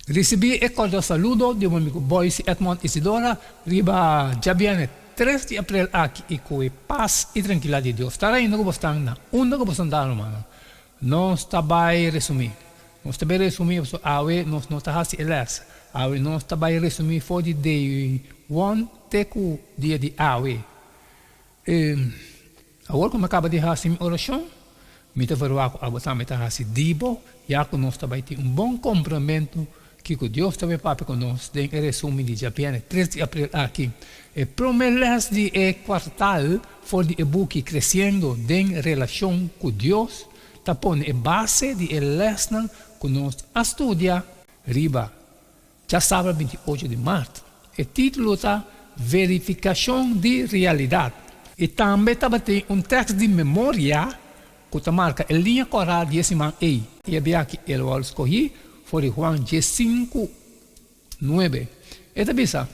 Risibí e kordial saludo di bo amigu Boyce Edmond Isidora riba djabièrnè tres di aprel aki i ku e pas i trankilidat di Dios ta reina ku bosnan na unda ku bosnan ta rumannan. Nos ta bai resumí. Nos ta bai resumí pasobra awe nos no ta hasi e lès. Awe nos ta bai resumí for di day one te ku dia di awe. E Awor ku mi a kaba di hasi mi orashon, mi ta verwagt ku abo tambe ta hasi di bo, ya ku nos ta bai tin un bon kompramentu kiko Dios ta bai papia ku nos den e resumen di djabièrnè tres di aprel aki. E promé lès di e kuartal for di e buki Kresiendo den Relashon ku Dios ta pone e base di e lèsnan ku nos a studia riba Djasabra 28 di mart. E título ta Verifikashon di Realidat. I tambe tabatin un tèks di memoria ku ta marka e liña kòrá di e siman ei. I e biaha el wòrdu skohí for di Juan diesinku, nuebe. E ta bisa,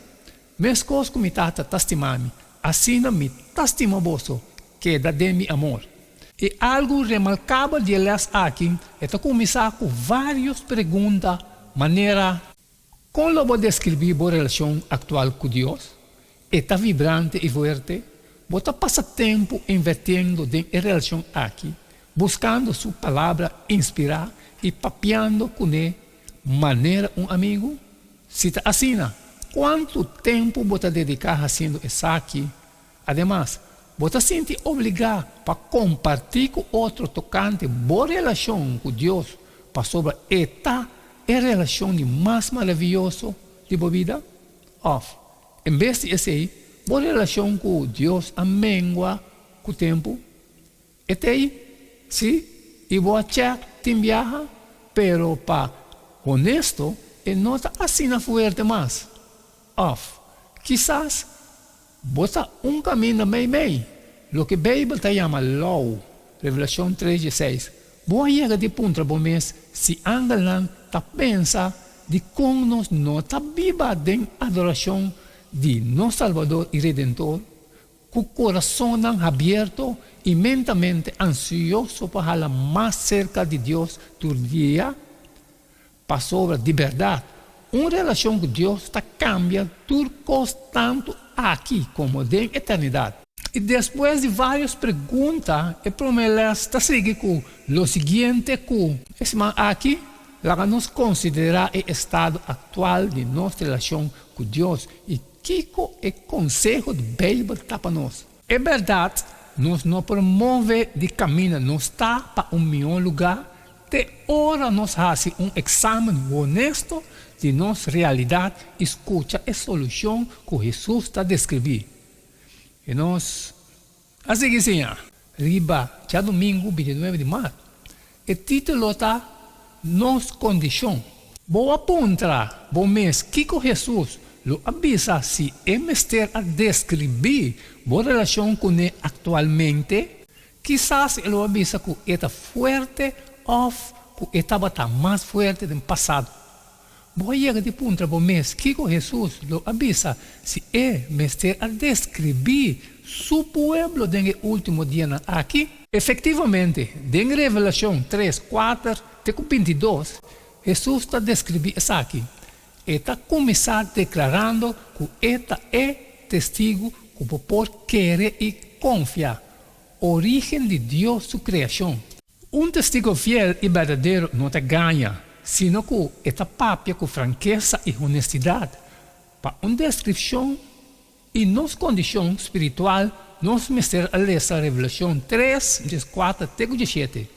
Meskos ku mi Tata ta stima mi, asina mi ta stima boso, keda den mi amor. E algu remarkabel di e lès aki, e ta kuminsá ku vários pregunta manera. Kon lo bo deskribí bo relashon aktual ku Dios? E ta vibrante i fuerte? Bo ta pasa tempu invertiendo den e relashon aki, buskando su Palabra inspirá i papiando kuné manera un amigu? Si ta asina, kuantu tempu bo ta dediká hasiendo esaki? Ademas, bo ta sinti obligá pa kompartí ku otro tokante bo relashon ku Dios pasobra e ta e relashon di mas maravioso di bo bida? Òf, en bes di esei, bo relashon ku Dios a mengua ku tempu? E t'ei, sí, i bo a chèk tin biaha, pero pa honesto e no ta asina fuerte mas. Òf, kisas bo ta un kaminda meimei, loke Beibel ta yama lou, Revelashon tres dieseis. Bo a yega di puntra bo mes si angelnan ta pensa dikon nos no ta biba den adorashon di nos Salbador i Redentor? Ku korasonnan habierto i mentamente ansioso pa hala mas serka di Dios tur dia, pasobra di bèrdat, un relashon ku Dios ta kambia tur kos tantu aki komo den eternidat. I despues di vários pregunta, e promé lès ta sigui ku lo siguiente ku. E siman aki, laga nos konsiderá e estado aktual di nos relashon ku Dios i Kiko e konseho di Beibel ta pa nos? E bèrdat, nos no por move di kaminda nos ta pa un mihó lugá te ora nos hasi un eksamen honesto di nos realidat i skucha e solushon ku Hesus ta deskribí. I nos a sigui siña. Riba djadumingu bintinuebe di mart. E título ta Nos Kondishon. Bo a puntra bo mes kiko Hesus lo a bisa si e mester a deskribí bo relashon kuné aktualmente? Kisas e lo a bisa ku e ta fuerte òf ku e tabata mas fuerte den pasado. Bo a yega di puntra bo mes kiko Hesus lo a bisa si e mester a deskribí su pueblo den e último dianan aki? Efektivamente, den Revelashon tres, kuater te ku bintidos, Hesus ta deskribí esaki. E ta kuminsá deklarando ku e ta e Testigu ku bo por kere i konfia, orígen di Dios su kreashon. Un testigo fiel i berdadero no ta gaña, sino ku e ta papia ku frankesa i honestidat. Pa un deskripshon i nos kondishon spiritual nos mester a lesa Revelashon tres, dieskuater te ku diesshete.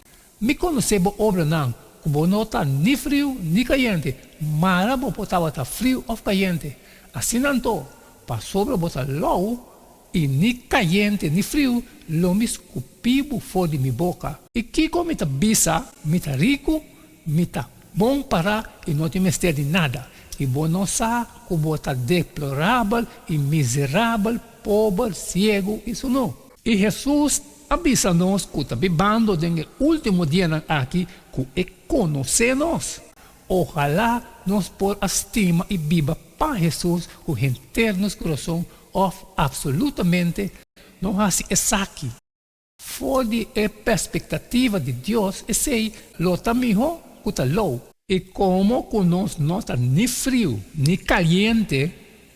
Mi konosé bo obranan, ku bo no ta ni friu ni kayente, mara bo por tabata friu òf kayente. Asina anto, pasobra bo ta lou, I ni kayente ni friu lo mi skupi bo for di mi boka. I kiko mi ta bisa? Mi ta riku, mi ta bon pará i no tin mester di nada. I bo no sa ku bo ta deplorabel i miserabel, pober, siegu i sunú. I Hesus a bisa nos ku ta bibando den e último dianan aki ku e konosé nos. Ohalá nos por a stima i biba pa Hesus ku henter nos kurason òf apsolutamente no hasi esaki. For di e perspektativa di Dios esei lo ta mihó ku ta lou. I komo ku nos no ta ni friu ni kaliente,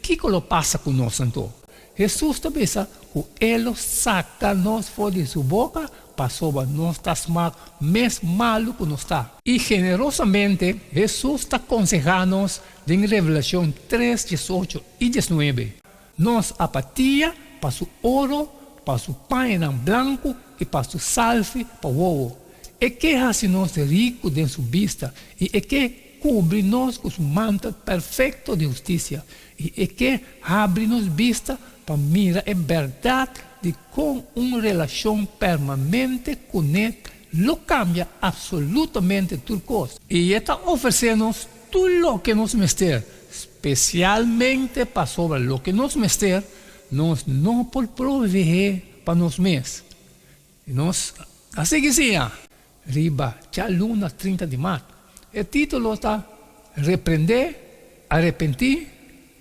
kiko lo pasa ku nos anto? Hesus ta bisa ku e lo saka nos for di su boka pasobra nos ta smak mes malu ku nos ta. I generosamente Hesus ta konsehá nos den Revelashon tres, diesocho i diesnuebe. Nos apatia pa su oro, pa su pañanan blanku i pa su salfi pa wowo. E ke hasi nos riku den su bista i e ke kubri nos ku su mantel perfekto di hustisia i e ke habri nos bista pa mira e bèrdat di kon un relashon permanente kuné lo kambia apsolutamente tur kos. I e ta ofresé nos tur loke nos mester, spesialmente pasobra loke nos mester nos no por proveé pa nos mes. I nos a sigui siña riba djaluna 30 di mart. E título ta Reprendé, Arepentí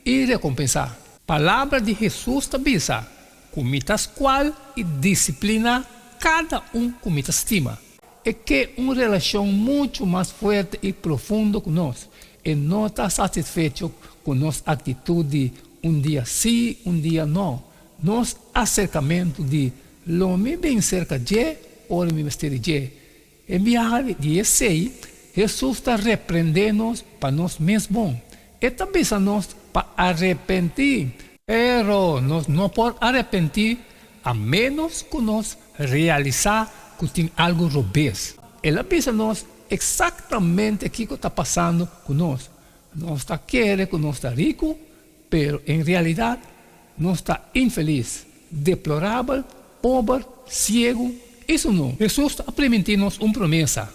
i Rekompensá. Palabra di Hesus ta bisa ku mi ta skual i disipliná kada un ku mi ta stima. E ke un relashon muchu mas fuerte i profundo ku nos. E no ta satisfecho ku nos aktitut di un dia sí, un dia no. Nos aserkamentu di lo mi bin serka dje ora mi mester di dje. En biaha di esei, Hesus ta reprendé nos pa nos mes bon. E ta bisa nos pa arepentí. Pero nos no por arepentí a ménos ku nos realisá ku tin algu robes. El a bisa nos eksaktamente kiko ta pasando ku nos. Nos ta kere ku nos ta riku, pero en realidat nos ta infelis, deplorabel, pober, siegu i sunú. Hesus a primintí nos un promesa,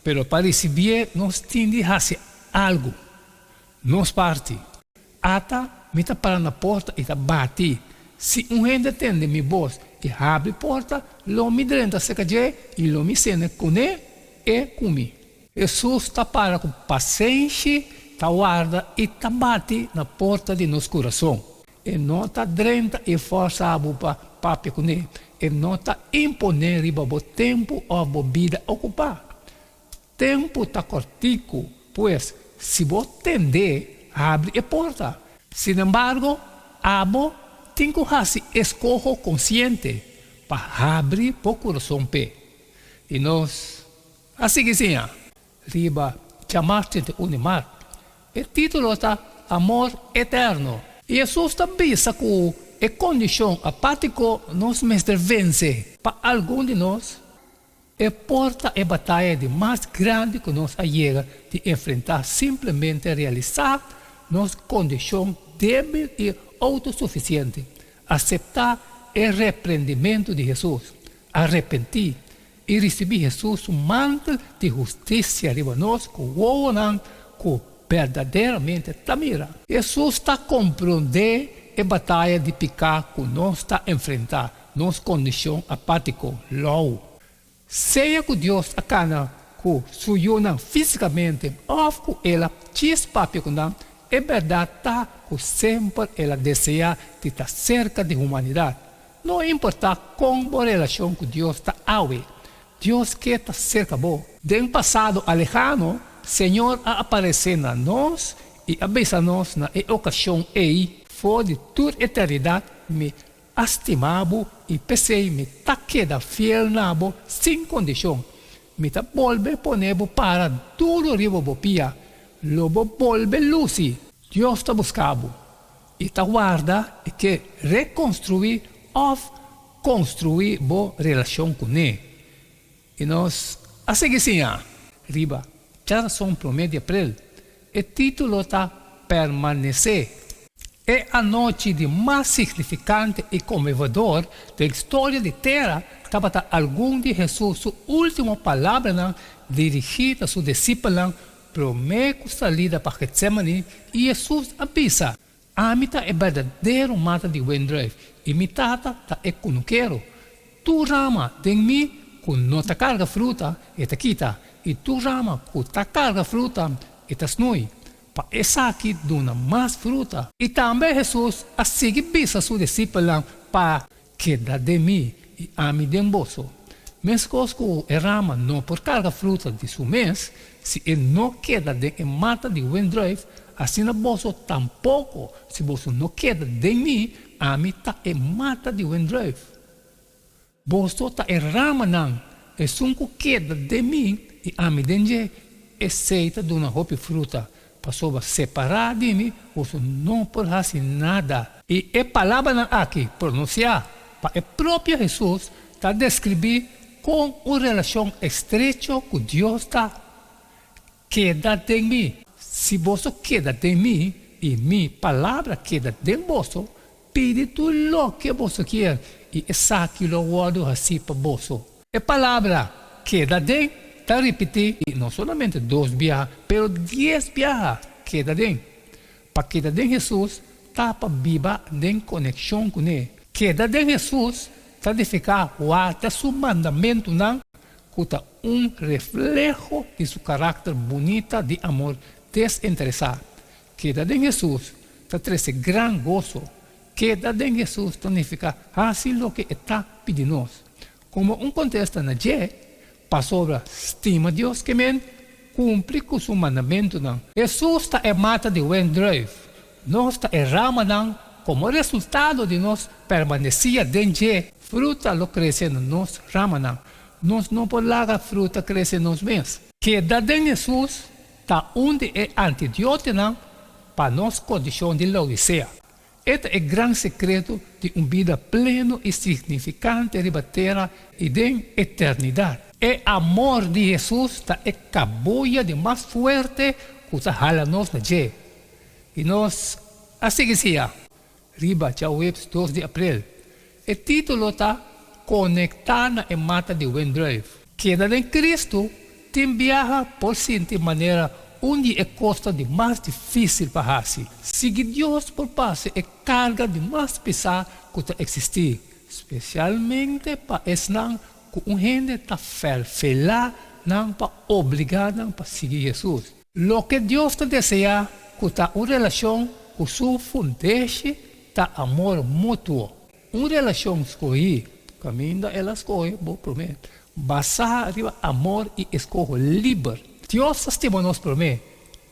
pero pa risibié nos tin di hasi algu. Nos parti. Ata, mi ta para na porta i ta bati. Si un hende tende mi bos i habri porta, lo mi drenta serka dje i lo mi sene kuné e ku mi. Hesus ta para ku pasenshi ta warda i ta bati na porta di nos kurason. E no ta drenta i fòrsa bo pa papia kuné. E no ta imponé riba bo tempu òf bo bida okupá. Tempu ta kòrtiku, pues si bo tend'é, habri e porta. Sinembargo, abo tin ku hasi eskoho konsiente pa habri bo kurason p'e. I nos a sigui siña riba djamars 31 di mart. E título ta Amor Eterno. I Hesus ta bisa ku e kondishon apátiko nos mester vense. Pa algun di nos, E por ta e bataya di mas grandi ku nos a yega di enfrentá simplemente realisá nos kondishon débil i outosufisiente, aseptá e reprendimentu di Hesus, arepentí, i risibí Hesus su mantel di hustisia riba nos ku wowonan ku berdaderamente ta mira. Hesus ta komprondé e bataya di piká ku nos ta enfrentá. Nos kondishon apátiko lou. Sea ku Dios a kana ku su yunan físikamente òf ku el a djis papia ku nan, e bèrdat ta ku semper el a deseá di ta serka di humanidat. No importá kon bo relashon ku Dios ta awe, Dios ke ta serka bo. Den pasado alehano, Señor a aparesé na nos i a bisa nos na e okashon ei, For di tur eternidat mi A stima bo i p'esei mi ta keda fiel na bo sin kondishon. Mi ta bolbe pone bo para duru riba bo pia, lo bo bolbe lusi. Dios ta buska bo i ta warda i ke rekonstruí òf konstruí bo relashon kuné. I nos a sigui siña riba djarason promé di aprel. E título ta Permanesé. E anochi di mas signifikante i konmovedor den storia di tera tabata algun di Hesus su último palabranan dirigí na su disipelnan promé ku salida pa Getsémani, i Hesus a bisa, Ami ta e berdadero mata di wendruif, i mi Tata ta e kunukero. Tur rama den mi ku no ta karga fruta, e ta kita, i tur rama ku ta karga fruta, e ta snui, pa esaki duna mas fruta. I tambe Hesus a sigui bisa su disipelnan pa keda den mi i ami den boso. Meskos ku e rama no por karga fruta di su mes, si e no keda den e mata di wendrùif, asina boso tampoko, si boso no keda den mi, ami ta e mata di wendrùif. Boso ta e ramanan, esun ku keda den mi i ami den dje, esei ta duna hopi fruta, pasobra separá di mi boso no por hasi nada. I e palabranan aki pronunsiá pa e propio Hesus ta deskribí kon un relashon estrecho ku Dios ta. Keda den mi. Si boso keda den mi i mi palabra keda den boso, pidi tur loke boso kier i esaki lo wòrdu hasí pa boso. E palabra keda den ta ripití no solamente dos biaha, pero dies biaha, keda den. Pa keda den Hesus ta pa biba den konekshon kuné. Keda den Hesus ta nifiká warda su mandamentunan ku ta un refleho di su karakter bunita di amor desinteresá. Keda den Hesus ta trese gran goso. Keda den Hesus ta nifiká hasi loke e ta pidi nos. Komo un kontesta na dje, pasobra stima Dios ke men kumpli ku su mandamentunan. Hesus ta e mata di wendrùif, nos ta e ramanan, komo resultado di nos permanesia den dje, fruta lo krese na nos ramanan. Nos no por laga fruta krese nos mes. Keda den Hesus ta un di e antidiotenan pa nos kondishon di Laodisea. E ta e gran sekreto di un bida pleno i signifikante riba tera i den eternidat. E amor di Hesus ta e kabuya di mas fuerte ku ta hala nos na dje. I nos a sigui sia. Riba djaweps dos di aprel. E título ta Konektá na e mata di wendrùif. Keda den Kristu tin biaha por sinti manera un di e kosnan di mas difísil pa hasi. Sigui Dios por pasa e karga di mas pisá ku ta eksistí, spesialmente pa esnan ku un hende ta fèrfelá nan pa obligá nan pa sigui Hesus. Loke Dios ta deseá ku ta un relashon ku su fundeshi ta amor mutuo. Un relashon skohí, kaminda el a skohe bo promé, basá riba amor i eskoho liber. Dios ta stima nos promé.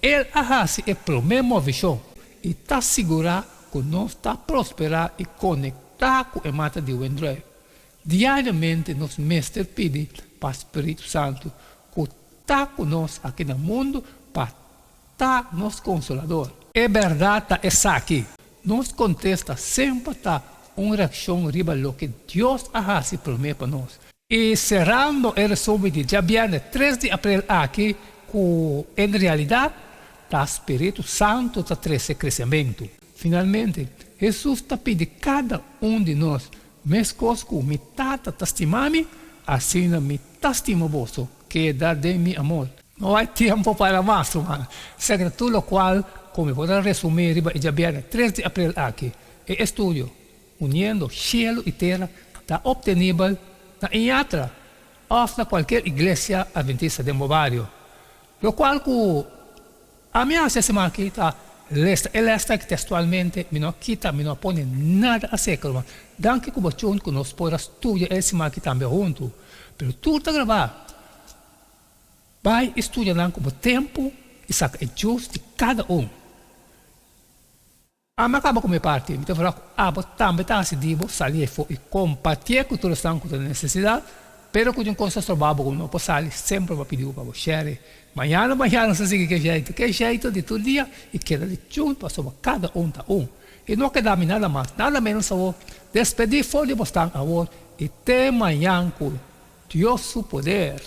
El a hasi e promé movishon i ta sigurá ku nos ta prosperá i konektá ku e mata di wendrùif. Diariamente nos mester pidi pa Spiritu Santu ku ta ku nos aki na mundu pa ta nos Konsolador. E bèrdat ta esaki, nos kontesta semper ta un reakshon riba loke Dios a hasi promé pa nos. I serando e resumen di djabièrnè tres di aprel aki ku en realidat ta Spiritu Santu ta trese kresementu. Finalmente, Hesus ta pidi kada un di nos, Meskos ku mi Tata ta stima mi, asina mi ta stima boso, keda den mi amor. No hay tiempo para mas, ruman. Sèkta tur lokual ku mi por a resumí riba e djabièrnè tres di aprel aki. E estudio, Uniendo Cielo i Tera, ta optenibel na Iñatra òf na kualkier iglesia adventista den bo bario. Lokual ku Ami a hasi e siman aki ta lesa e lès aki tekstualmente, mi no a kita, mi no a pone nada aserka ruman. Danki ku bo chun ku nos por a studia e siman aki tambe huntu. Pero tur ta grabá. Bai i studia nan ku bo tempu i saka e djus di kada un. Ami a kaba ku mi parti, mi ta fala ku abo tambe ta hasi di bo sali efo i kompartié ku tur esnan ku ta den nesesidat, pero ku tin kos ta stroba bo ku no por sali, semper bo a pidi bo pa bo share. Mañana mañana nos ta sigui ke jeito, ke jeito di tur dia i keda di chun pasobra kada un ta un. I no keda mi nada mas, nada menos awor, despedí for di bosnan awor i te mañan ku Dios su poder.